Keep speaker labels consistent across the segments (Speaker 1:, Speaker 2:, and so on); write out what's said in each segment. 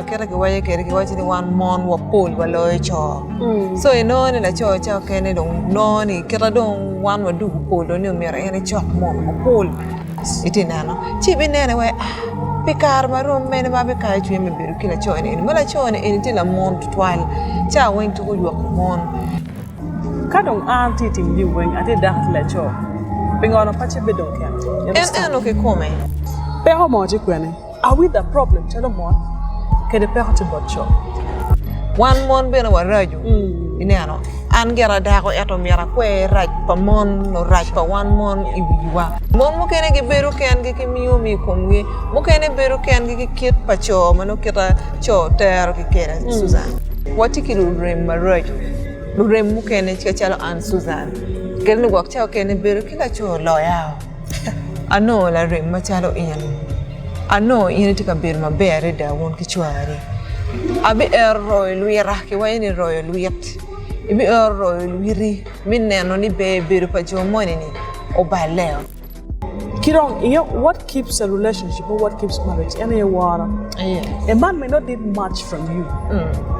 Speaker 1: Kite kiwaco kwede kiwaco ni wan mon wapol waloyo co so inongo ni laco ca okene dong nongo ni kite dong wan wadugo polo ni myero en ecok mon mapol iti neno ci ibinene wai aa pi kare ma rom mene ma abikayo cwinya me bedo ki laco ni eni ma laco ni eni tye lamon tutwal ca weng tuko yweko mon.
Speaker 2: Ka dong an atye ka timo jami weng, atye dako ki laco, pingo dong paci bedo dong kene?
Speaker 1: En eno kikome.
Speaker 2: Peko mo tye kwene? Are we the problem calo mon kede peko tye bot co?
Speaker 1: Wan mon bene waraco ineno an gira dako ento myero akwer rac pa mon nyo rac pa wan mon i wiwa. Mon mukene gibedo kengi ki miyo mi i komgi, mukene bedo kengi ki kit pa co ma nongo kita co terogi kwede Susan. Watye ki lurem maraco, lurem mukene calo an Susan kadi ni gwok ca okene bedo ki laco loya. Anongo larem macalo in. Anongo in itye ka bedo maber adada wun ki cwari. Abiero royo lwita, kiwaco ni royo lwit. Ibiero royo lwiti me neno ni ber bedo pa jo moni-ni oballe.
Speaker 2: Ki dong, inge what keeps a relationship or what keeps marriage en aye woro. A man may not need much from you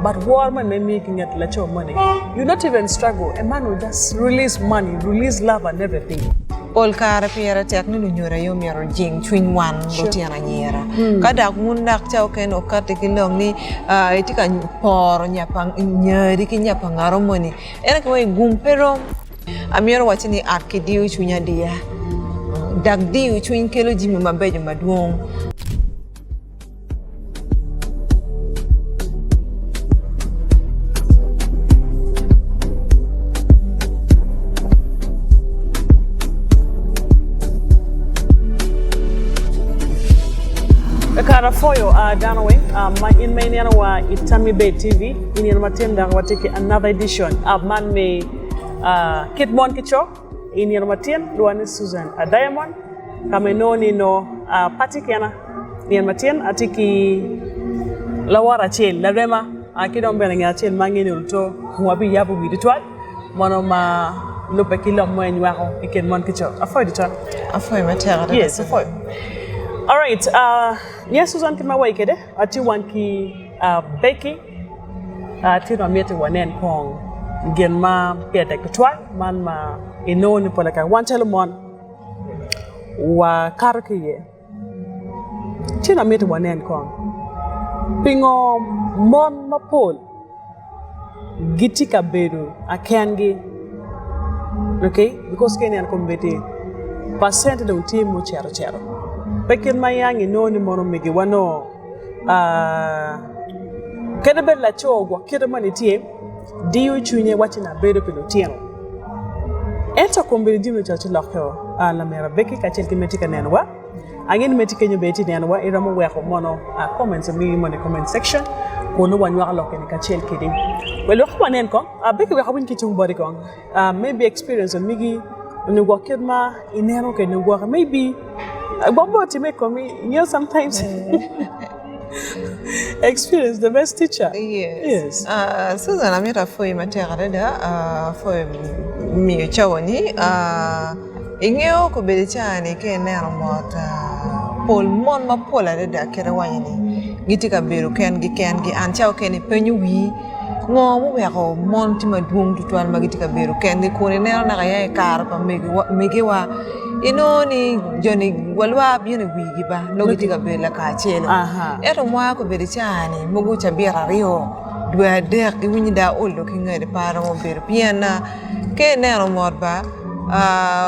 Speaker 2: but woro moni ma imiyo ki nget laco moni you not even struggle a man will just release money, release love and everything.
Speaker 1: Pol kare pire tek ni lunyodo aye omyero ojing cwiny wan lutino anyira. Ka dok wun dok ca okene okatti ki lok ni itye ka poro nyari ki nya pa ngato moni, ento ki weng gum pe rom. Amyero wacci ni ak ki diyo cwiny adiya, dok diyo cwiny kelo jami mabeco madwong.
Speaker 2: Kara pwoyo dano weng ma in ma ineno wa i Tammy Bay TV i nino matin dok watye ki another edition of man me kit mon ki co i nino matin lwonga ni Susan Diamond Ka ma inongo ni nongo pe atye kena, nino matin atye ki lawota acel, larema ki dong bene ngat acel ma angeyo ni oluto wabiyabo wi tutwal mono ma lubbe ki lok mo enywako i kin mon ki co. Apwoyo tutwal.
Speaker 1: Apwoyo matek adada.
Speaker 2: Yes, apwoyo. Alright, uh, yes Susan kit ma wayi kwede, atye wan ki uh, Becky, uh, tye dong amiti wanen kong gin ma pire tek tutwal man ma inongo ni pole kare wan calo mon wakato ki iye, ci dong amito wanen kong pingo mon mapol gitye ka bedo kengi because ka ineno kombeddi pacente dong tye mucito cito pe kit ma yang inongo ni mono omegiwa nongo kadi bed laco gwok kite moni tye. Diyo cwinye wacci ni abedo pi lutino. Ento kombeddi jami ocako ci lokke o. A Lamera Becky kacel ki me tye ka nenowa. Ange ni me tye kenyo bene itye nenowa iromo weko mono comments migi mono i comment section kun nongo wanywako lok eni kacel kedi. Well wek wanen kong. Becky wek awiny ki tung boti kong. Maybe experience migi onyo gwok kit ma ineno kwede nyo gwoki maybe gwok bene otime i komi you know sometimes. Experience the best teacher.
Speaker 1: Yes.
Speaker 2: Yes.
Speaker 1: Uh, Susan, amito apwoyi matek adada uh, apwoyo miyo cawani. Uh, ingeyo kobedo caa-ni ka ineno mot uh, pol mon mapol adada kit awaco ni gitye ka bedo kengi kengi an cawa okene ipenyo wii Ngo muweko mon tye madwong tutwal ma gitye ka bedo kengi kun ineno naka ya i kare pa megiwa inongo ni joni walwar bino i wigi ba nongo gitye ka bedo lakacelo ento mwaka kobedo i caa-ni mogo cabit aryo dwe adek giwinyo ni dong aolo ki ngati pe aromo bedo pien ka ineno mot ba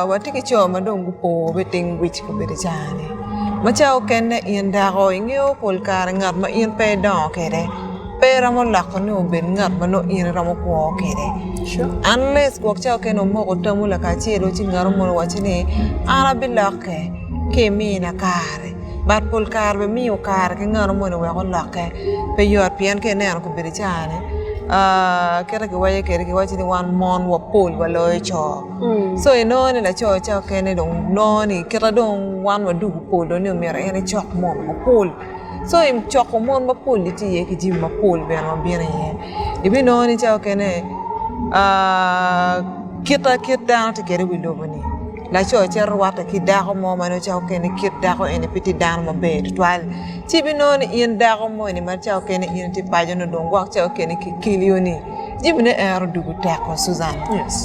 Speaker 1: watye ki co ma dong gupo me ting wic kobedo i caa-ni ma ca okene in dako ingeyo pol kare ngat ma in pe idongo kwede. Pe iromo loko ni obed ngat ma nongo in iromo kwo kwede. Unless gwok ca okene wumoko tamwu lakacelu ci ngat mo owacci ni an abilokke ka imina kare. But pol kare bene miyo kare ki ngat moni wek olokke pe yot pien ka ineno kobedo i caa-ni kite kiwaco kwede kiwaco ni wan mon wapol waloyo co. So inongo ni laco ca okene dong nongo ni kite dong wan wadugo polo ni myero en ecok mon mapol. Co i coko mon mapol itye iye ki jami mapol bene ma bino iye ibinongo ni cawa okene kit ma kit dano tye kwede i wi lobo-ni. Laco cito rwatte ki dako mo ma nongo cawa okene kit dako eni pe tye dano maber tutwal ci ibinongo ni in dako moni ma cawa okene in itye paco nongo dong gwok cawa okene kikeliyo ni jamine ero dugo teko Susan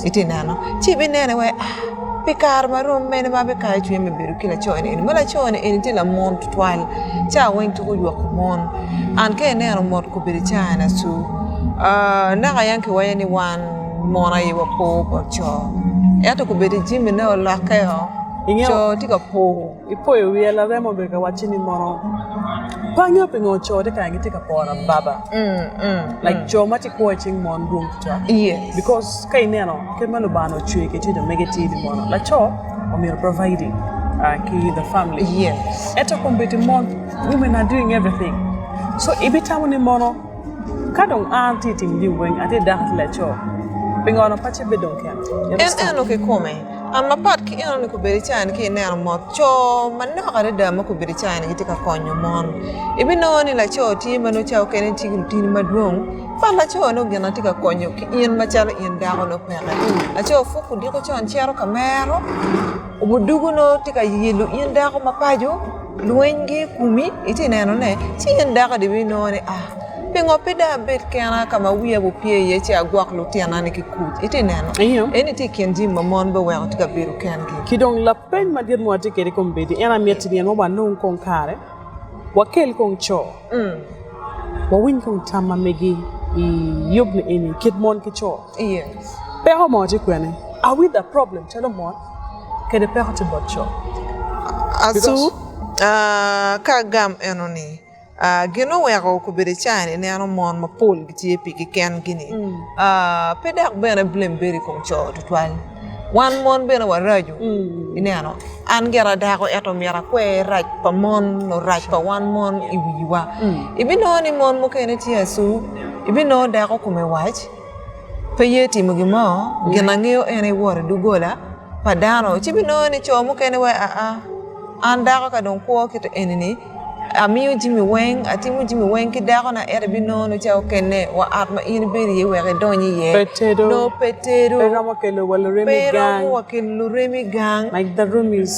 Speaker 1: itye neno ci ibinene wai aa pi kare ma rom mene ma abikayo cwinya me bedo ki laco ni eni ma laco ni eni tye lamon tutwal cawa weng tuko yweko mon an ka ineno mot kobedo caa ni acu naka yang kiwaco ni wan Mon aye wapo bot co, ento kobedo jamine olokkeo, co tye ka po.
Speaker 2: Ipoyo wiya larema obedo ka wacci ni mono pe angeyo pingo co tye kare gitye ka poro ababa like co ma tye kwo i cing mon dwong tutwal because ka ineno kit ma Lubanga ocweyo ki cwiny omege tye ni mono laco omyero providing ki the family ento kombeddi mon women are doing everything so ibitamo ni mono Ka dong an atye ka timo jami weng, atye dako atye laco, pingo onongo pe acit bed dong kena?
Speaker 1: En eno kikome. An mapat ki eno ni kobedo i caa-ni ka ineno mot, co manok adada ma kobedo i caa-ni gitye ka konyo mon. Ibinongo ni laco tye ma nongo cawa okene tye ki lutini madwong, but laco nongo gin na tye ka konyo ki in macalo in dako nongo peke. Laco pud odiko con cito ka mero, obudugu nongo tye ka yelo in dako ma paco. Lwenygi i komi, itye ka nenone, ci in dako dong ibinongo ni, 'Ah, pingo pe dong abed kena ka ma wiya opye iye ci agwok lutinna-ni ki kuc? Itye ka neno? Eni tye i kin jami ma mon bene weko tye ka bedo kengi.
Speaker 2: Ki dong lapeny madit ma watye kwede i kombeddi en aye miti ni en wanong kong kare wakel kong co, wawiny kong tam ma megi i yub ni eni kit mon ki co. Peko mo tye kwene? Are we the problem calo mon? Kede peko tye bot co.
Speaker 1: Acu, ka agam eno ni, gin oweko kobedo ica-ni ineno mon mapol gitye pigi kengi ni, pe dok bene blame bedo i kom co tutwal. Wan mon bene waraco, ineno, an gira dako ento myero akwer rac pa mon nyo rac pa wan mon i wiwa. Ibinongo ni mon mukene tye acu, ibinongo dako kome wac. pe ye timo gin mo, gin angeyo en aye wot i doggola pa dano ci binongo ni co mukene wai aa an dako ka dong kwo kit eni-ni amiyo jami weng atimo jami weng ki dakona ento ibinongo ni ca okene wa ot ma in ibedo iye wek idony iye
Speaker 2: Pe tedo,
Speaker 1: nongo pe tedo
Speaker 2: pe romo kelo wa lurem i
Speaker 1: pe
Speaker 2: gang.
Speaker 1: romo wa kelo lurem i gang.
Speaker 2: Like the room is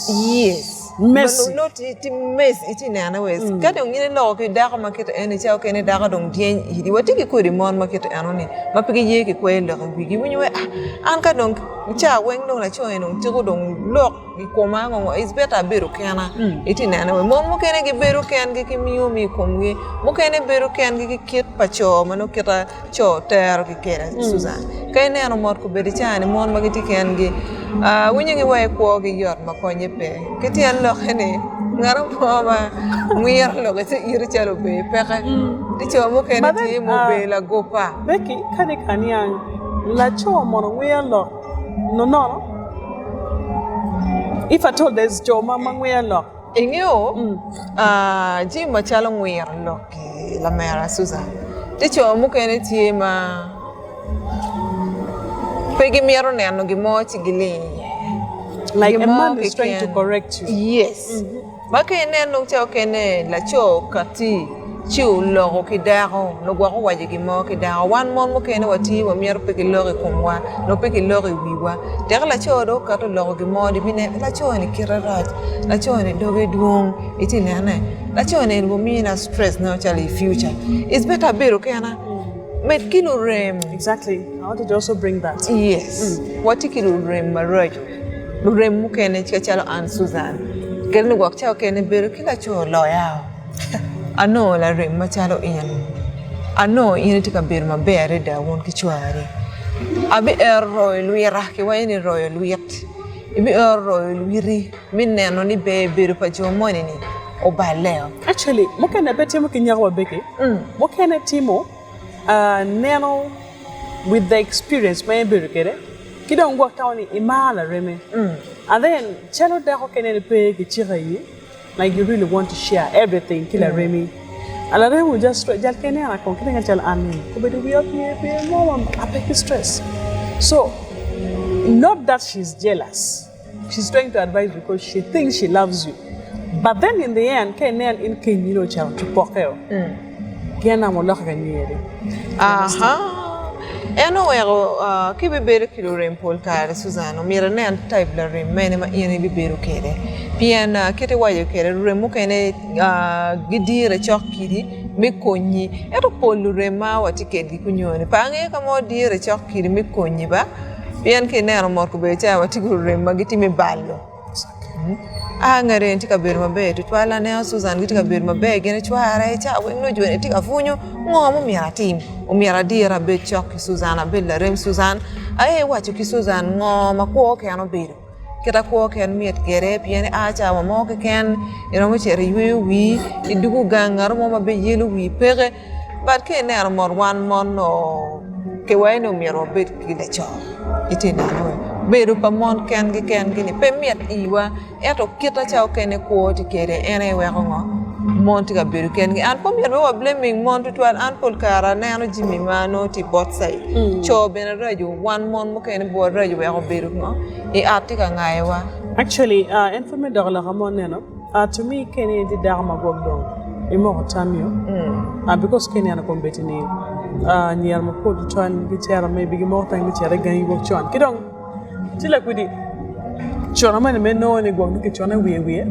Speaker 1: Yes.
Speaker 2: messy.
Speaker 1: Nongo tye messy itye nene wes. Ka dong in iloko ki dako ma kite eni ca okene dako dong dyeny iri. Watye ki kodi mon ma kite eno ni ma pe giye ki kweyo lok i wigi. Iwinyo wai ah an ka dong ca weng dong laco eni dong tiko dong lok i koma ngo ngo it's better abedo kena. Itye nene wee. Mon mukene gibedo kengi ki miyo mi i komgi mukene bedo kengi ki kit pa co ma nongo kite co terogi kwede Susan. Ka ineno mot kobedo i caa-ni mon ma gitye kengi winyo gi wai kwogi yot ma konye pe ki tyen lokke ni ngat mo ma ngwiro lok ite ite calo ober peke tye co mukene tye ma obedo lagupa.
Speaker 2: Becky kadi ka niang laco mono ngwiyo lok nonono if at all there's co ma ngwiyo lok.
Speaker 1: Ingeyo jami macalo ngwiro lok ki lamera Susan, tye co mukene tye ma pe gimito neno gin mo ci giling iye.
Speaker 2: Like a man is trying to correct you.
Speaker 1: Yes. Ma ka ineno dong ca okene laco okati ci oloko ki dako nyo gwok owaco gin mo ki dako. Wan mon mukene watye wamito pe kilok i komwa nyo pe kilok i wiwa. Teke laco dong okato oloko gin mo ibineno laco ni kite rac, laco ni doge dwong itye nene, laco ni omina stress nongo calo i future. It's better abedo kena med ki lurem.
Speaker 2: Exactly. I wanted to also bring that.
Speaker 1: Yes. Watye ki lurem maraco. Lurem mukene calo an Susan kadi ni gwok ca okene bedo ki laco loya. Anongo larem macalo in. Anongo in itye ka bedo maber adada wun ki cwari. Abiero royo lwita, kiwaco ni royo lwit. Ibiero royo lwiti me neno ni ber bedo pa jo moni-ni oballe.
Speaker 2: Actually, mukene pe timo ki nyako wa Becky, mukene timo neno with the experience ma en bedo kwede ki dong gwok tamo ni imaro lareme and then calo dako kene ni pe kiciko iyi. Like you really want to share everything ki laremi and laremi will just stress jal kene an akong kite nga calo an ni obedo wiya opye pye mo ma ape ki stress so not that she's jealous she's trying to advise because she thinks she loves you but then in the end ka inen in kenyi dong ocito ci poke o gin namo loke ka nyeri.
Speaker 1: Aha. En oweko ka ibibedo ki lurem pol kare Susan omyero inen type larem mene ma in ibibedo kwede pien kit iwaco kwede lurem mukene gidire cok kidi me konyi ento pol lurem ma watye kwedgi kunyo-ni pe angeyo ka mo dire cok kidi me konyi ba pien ka ineno mot obedo calo watye ki lurem ma gitye me balo. A ngat eni tye ka bedo maber tutwal aneno Susan gitye ka bedo maber gin ki cware ca weng nongo joni tye ka pwonyo ngo ma omyero atim omyero adira abed cok ki Susan abed larem Susan aye iwaco ki Susan ngo ma kwo keken obedo kita kwo keken mit kwede pien ia cawa mo keken iromo cito iyweyo wii idwogo gang ngat mo ma bene yelo wii peke but ka ineno mot wan mon nongo kiwaco ni omyero wabed ki laco itye neno bedo pa mon kengi kengi ni pe mit iwa ento kit ma ca okene kwo tye kwede en aye weko ngo mon tye ka bedo kengi an pe omyero wa blaming mon tutwal an pol kare aneno jami ma nongo tye both side co bene raco wan mon mukene bene waraco weko bedo ngo i ot tye ka ngayowa.
Speaker 2: Actually en pud me doko lok ma oneno. To me ka in itye dako ma gwok dong imoko tamio because ka ineno kombeddi ni anyira mapol tutwal gicito maybe gimoko tamgi me cito i gangi gwok con ki dong tye lakwidi cono moni ma inongo ni gwok nongo kicone wiye wiye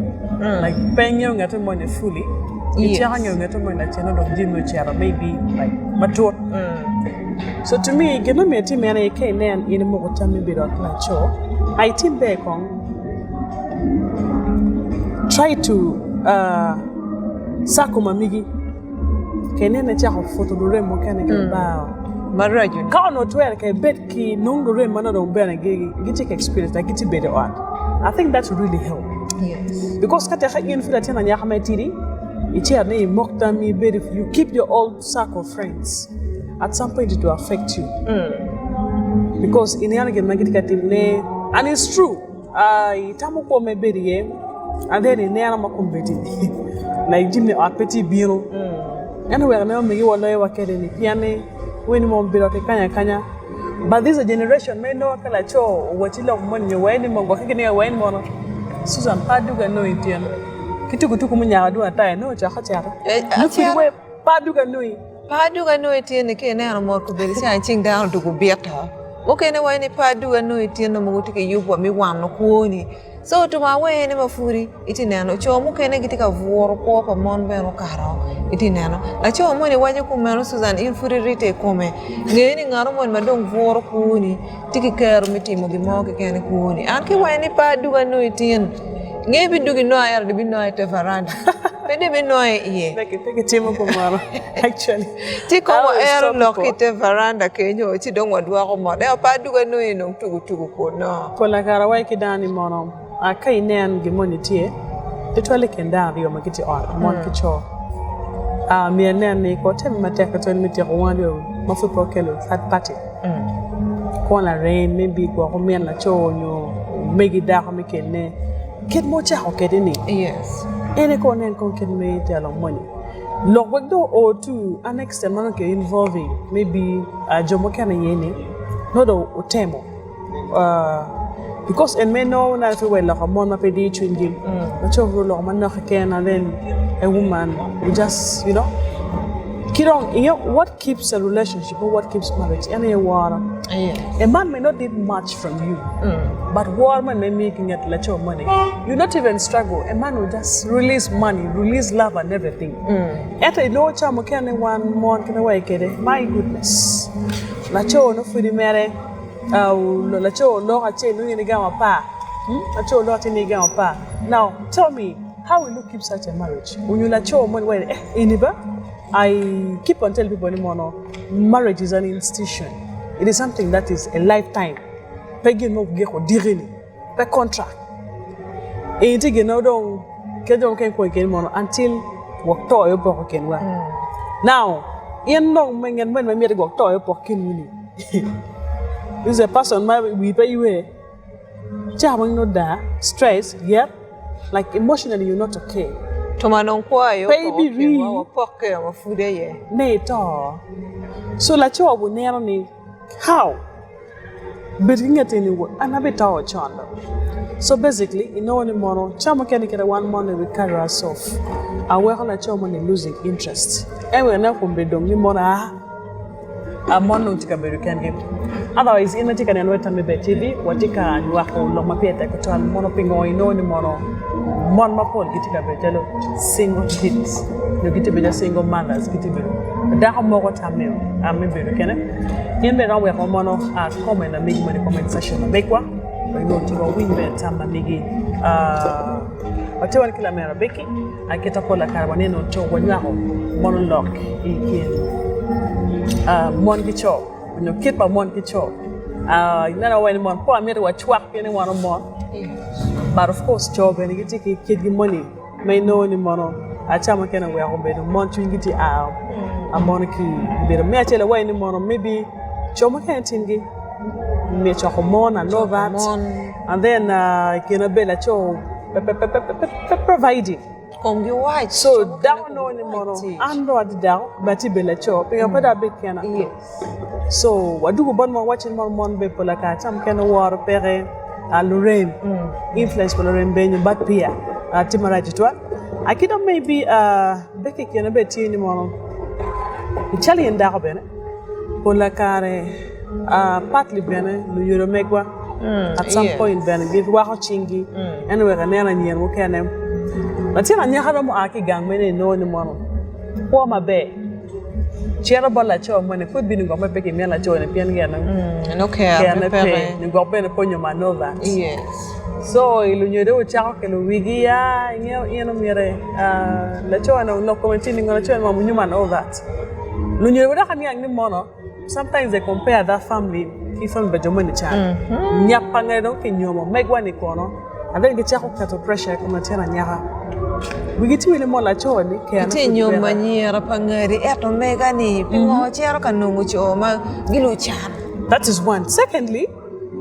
Speaker 2: like pe ingeyo ngete moni fully icako ngeyo ngete moni lacen nongo dong jami ocito maybe like matut so to me gin ma myero itim en aye ka inen in imoko tammi me bedo ot ki laco aye itim ber kong. Try to cako ma megi ka ineno icako pwoto lurem mukene ki bar
Speaker 1: maraco
Speaker 2: ka onongo twere ka ibed ki nong lurem ma nongo dong bene gitye ki experience dok gitye bedo i ot I think that would really help because ka teke in pud latin anyaka ma itidi icito ni imok tammi ibedo you keep your old circle of friends at some point it will affect you because ineno gin ma gitye ka timone and it's true. Itamo kwo ma ibedo iye and then ineno ma kombeddi like jami ot pe tye bino ento wek ineno omege wa loyo wa kwede ni pien ni weni mo obedo ki kanya akanya but this a generation ma inongo ka laco owaci lok moni nyo wai ni mo gwokke ki niga wai ni mono Susan pe adwogi anongo ityen ki tukutuku munyako dwong ata inongo ocako cito nongo pud iwe pe adwogi anongi.
Speaker 1: Pe adwogi anongo ityen ni ka ineno mot kobedo calo ceng dano odwogo bito. Mukene waco ni pe adwogi anongo ityen mogo tye ki yub wa me wano kwoni. Co otumo awene ma pudi itye neno co mukene gitye ka bwuro kwo pa mon bene okato itye neno. Laco moni waco kumeno Susan in pud irite i kome nge ni ngat moni ma dong bwuro kwoni tye ki kero me timo gin mo keken i kwoni. An ki waco ni pe adwogi anongo itin nge ibidwogo inongo ento dong ibinongo i te varanda pe dong ibinongo i iye.
Speaker 2: Pe kitimo kumeno actually.
Speaker 1: Ci kong waero lok ki i te varanda kenyo ci dong wadwoko mot ento pe adwogi anongo dong tukutuku kunnu.
Speaker 2: Pol kare awaco ki dano ni mono ka inen gin moni tye tutwal i kin dano aryo ma gitye i ot mon ki co myero inen ni kor temme matek tutwal me tyeko wang aryo ma pud pe okelo third party kwo larem maybe gwok omin laco nyo omegi dako me kene kit ma ocako kwede ni en aye kong nen kong kit me telo moni lok wek dong oo to an extent ma nongo ki involving maybe jo mukene iye ni nongo dong otemo because en mere nongo nongo pe wa iloko mon ma pe diyo cwinygi laco bene oloko manok keken and then a woman will just you know ki dong inge what keeps a relationship or what keeps marriage en aye woro a man may not need much from you but woro moni ma imiyo ki nget laco moni you not even struggle a man will just release money release love and everything ento inongo ca mukene wan mon kit ma waye kwede my goodness laco nongo pwod mere Laco oloko acel nongo in igamo apar, laco oloko acel nongo igamo apar. Now tell me how will you keep such a marriage? Onyo laco moni waco ni eh eni ba I keep on telling people ni mono marriage is an institution it is something that is a lifetime pe gin mo giko diki ni. Pe contract. Eni tye gin ma dong kit jo mukene kwo kede mono until gwok to aye opoko kinwa. Now, in dong me nget moni ma imito gwok to aye opok kinwu ni this is a person ma wii pe ywe cawa weng nongo daa, stress, yet like emotionally you're not okay.
Speaker 1: To ma dong kwo aye
Speaker 2: Pe
Speaker 1: opoko
Speaker 2: ibirii
Speaker 1: kinwa wapokke ma pud aye.
Speaker 2: ne ito. So laco obineno ni how? Bed ki nget ni an abito con dong. So basically inongo ni mono ca mukene kit wan mono we carry ourself aweko laco moni losing interest en wek ineno kom bedo dong ni mono aa. Mon dong tye ka bedo kengi. Otherwise in ma itye ka neno wai Tammi Ber TV watye ka nywako lok ma pire tek tutwal mono pingo inongo ni mono mon mapol gitye ka bedo calo single ladies nyo gitye bedo calo single mothers gitye bedo dako moko tamme me bedo kene. In bene iromo weko mono comment ma megi mono i comment section ma megwa wek nongo tye wawiny bene tam ma megi. Watye wan ki lamera Becky. Aketa pola kare waneno co wanywako mono lok i kin mon ki co nyo kit pa mon ki co. Ineno wai ni mon po amito wacwak pien ni wan omon but of course co bene gitye ki kitgi moni ma inongo ni mono ca mukene weko bedo mon cwinygi tye a mono ki bedo me acel wai ni mono maybe co mukene timgi me coko mon and all that and then i kine bene laco pe providing.
Speaker 1: Komgi wac.
Speaker 2: So dako nongo ni mono an dong atye dako bene atye bedo laco pingo pe dong abed kena. So wadwogo bot mon wawaco ni mono mon bene pol kare ca mukene woro peke lurem influence pa lurem bene nyo bad peer tye marac tutwal ki dong maybe bene ki kine bene tye ni mono calo in dako bene pol kare Partly bene lunyodo megwa at some point bene girwako cinggi ento wek inen anyira mukene. Latin anyaka romo a ki i gang meno inongo ni mono kwo maber cito bot laco moni pud bino gwok pe kimiyo laco ni pien kerone pe nyo gwok bene pe onyomo and all that. So lunyodo ocako kelo wigi ya ingeyo in omyero laco ni lok kome tye ningo laco ni onyomo and all that. Lunyodo dok aniang ni mono Sometimes they compare that family ki family pa jo moni ca. Nyap pa ngene dong kinyomo megwa ni kono and then gicako keto pressure i kom latin anyaka. Wigi tye ni mo laco ni kene
Speaker 1: Itye
Speaker 2: pud
Speaker 1: nyomo
Speaker 2: peke.
Speaker 1: anyira pa ngadi ento mega ni pingo cito ka nongo co ma gilucan.
Speaker 2: That is one. Secondly,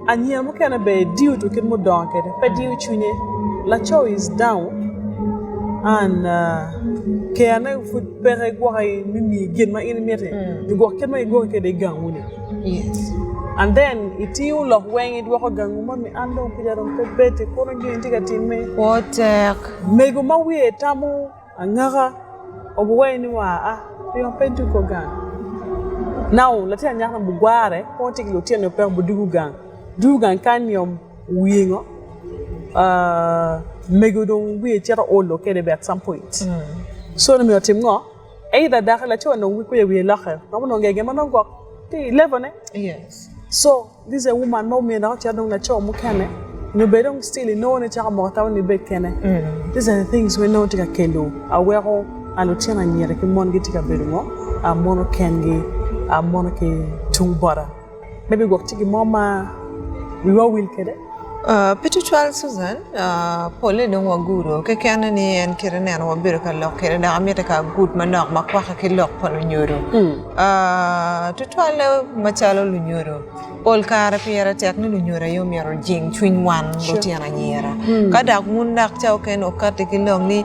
Speaker 2: Anyira mukene bene diyo to kit mudongo kwede pe diyo cwinye. Laco is down and kerane pud peke gwoke me miyi gin ma in imiti nyo gwok kit ma igwoki kwede i gangwu ni. And then itingo lok weng idwoko gangwu moni an dong kica dong pe bedi kono gin tye ka timme.
Speaker 1: Kwo tek.
Speaker 2: Mego ma wiye tamo Angaka obiwaco ni wa a pingo pe idwogo gang? Now latin anyaka ni bugware kono tye ki lutino peko budwogo gang dwogo gang kany nio wiye ngo mego dong wiye cito olo kede bene at some point so ni myero otim ngo either dako laco ni dong wiye loke romo nongo gin ma nongo gwok tye i level ne so This a woman ma omyero dok ocit dong laco mukene nyo bed dong still inongo ni cako moko tam ni ibed kene. These are the things ma inongo tye ka kelo aweko lutino anyira ki mon gitye ka bedo ngo mono kengi mono ki tung bota. Maybe gwok tye gin mo ma wiwa owil kwede.
Speaker 1: Pe tutwal Susan, polle dong wagudo kekene ni en kite neno wabedo ka lok kwede dok amite ka agud manok ma kwake ki lok pa lunyodo. Tutwalle macalo lunyodo, pol kare pire tek ni lunyodo aye omyero ojing cwiny wan lutino anyira. Ka dok wun dok ca okene okatti ki lok ni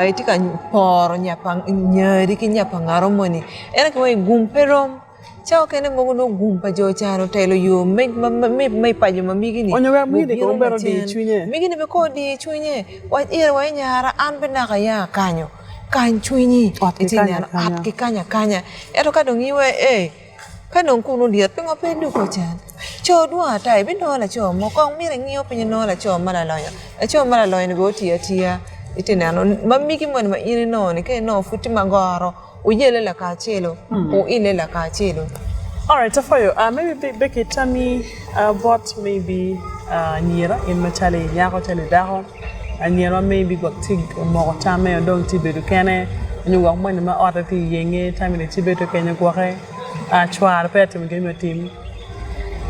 Speaker 1: itye ka poro nyari ki nya pa ngato moni, ento ki weng gum pe rom. Ca okene mogo nongo gum pa jo ca otelo yo me i paco ma migi-ni.
Speaker 2: Onyo wek migi-ni kong bene odiyo cwinye.
Speaker 1: Migi-ni bene kong odiyo cwinye. Wac ire wa i nyara an pe naka aya akanyo. Kany cwinyi.
Speaker 2: Ot ki
Speaker 1: Itye
Speaker 2: kany
Speaker 1: neno
Speaker 2: akanya.
Speaker 1: ot ki kany akanya. Ento ka dong iwe ee ka dong kunu lyet pingo pe idwogo cen? Co dwong ata ibinongo laco mo kong myero ingiyo piny inongo laco ma lalonyo. Laco ma lalonyo-ni bene otiyo atiya itye neno ma migi moni ma in inongo-ni ka inongo pud tye ma goro Wuyelle lakacelo, wuille lakacelo.
Speaker 2: Alright, apwoyo. Uh, maybe Be- Becky, tell me uh, bot maybe uh, anyira in macalo i nyako calo i dako anyira ma maybe gwok tye omoko tamme dong tye bedo kene nyo gwok moni ma otte tye i yenge time ni tye bedo kenyo gwoke uh, cware pe atimo gin me tim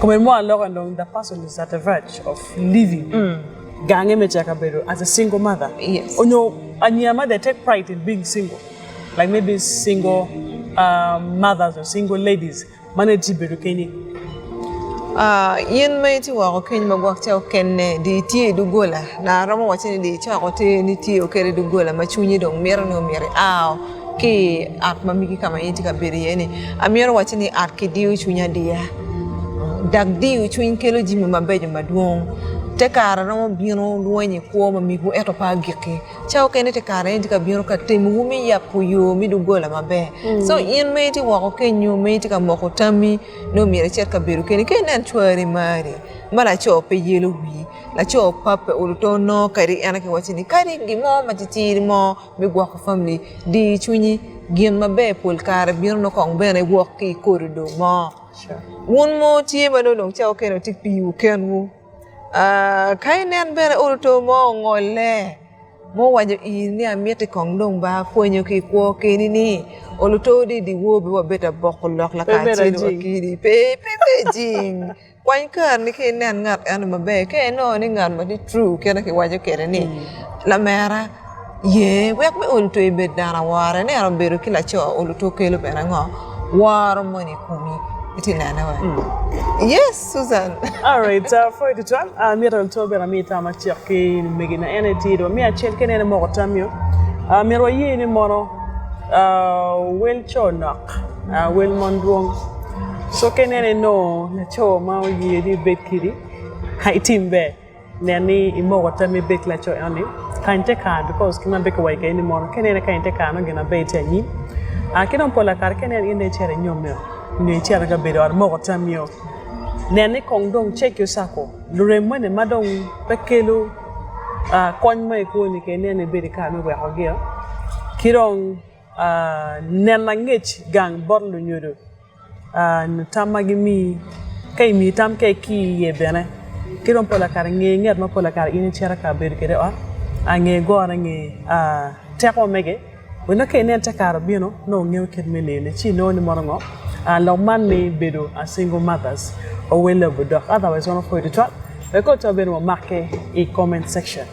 Speaker 2: kome mo aloko dong the person is at the verge of leaving gange me cako bedo as a single mother
Speaker 1: Yes.
Speaker 2: onyo anyira ma they take pride in being single like maybe single mothers or single ladies ma nongo itye bedo keni.
Speaker 1: In ma itye woko keny ma gwok ca okene dong itye i doggola na aromo wacci ni dong icoko tye ni itye kede i doggola ma cwinyi dong mito ni myero ia ki i ot ma megi ka ma in itye ka bedo iye ni amito wacci ni ot ki diyo cwiny adiya dok diyo cwiny kelo jami mabeco madwong. Te kare romo bino lweny i kwo ma migwu ento pe agikki. Ca okene te kare en tye ka bino ka temowu me yabo yo me doggola maber. So in ma itye woko kenyo ma itye ka moko tammi ni omyero icit ka bedo keni, ka inen cwari mari ma laco pe yelo wii, laco pape olo to nongo kadi en aye kiwaco ni kadi gin mo matitidi mo me gwoko famili di cwinyi gin maber pol kare bino nongo kong bene wok ki i korido mo. Wun mo tye ma nongo dong ca okene wutye piwu kenwu. Ka inen bene olo to mo ongolle ma owaco iri ni amiti kong dong ba apwonyo ki i kwo keni ni olo to di dyewor bene wabedo ka boko lok lakacel wa kidi pe pe jing kwany kareni ka inen ngat eno maber ka inongo ni ngat ma tye true kit ma kiwaco kwede ni lamera ye wek me olo to ibed dano awora ineno bedo ki laco olo to kelo bene ango woro moni i komi itye nene wa yes Susan.
Speaker 2: Alright, uh, pwoyo tutwal. Uh, myero olo bene amiyi tam acek ki lumegina en aye tye dong me acel kene en emoko tamio. Uh, myero waye ni mono uh, wel co nok, uh, wel mon dwong. So ka ineno inongo laco ma oye ni ibed kidi, ka itim ber. Nen ni imoko tammi ibed ki laco eno-ni kany te kare because kit ma Becky owaco kwede ni mono ka inene kany te kare nongo gin maber tye anyim. Ki dong pol kare ka ineno in dong icito inyomme nyo icito ka bedo i ot imoko tammio nen ni kong dong check your circle lurem moni ma dong pe kelo kony mo i kwoni keken inen ni ibedo ki kare me wekogio ki dong neno angec gang bot lunyodo. Nyo tam ma gimiyi, ka imiyi tam ka iki iye bene ki dong pola kare nge nget ma pola kare in icito ka bedo kwede i ot, nge gorone nge teko ma mege wek nongo ka inen te kare obino nongo ingeyo kit me leyone ci inongo ni mono ngo lok man me bedo a single mothers owelle obidok otherwise wan wapwoyo tutwal wek kong bene wamakke i comment section.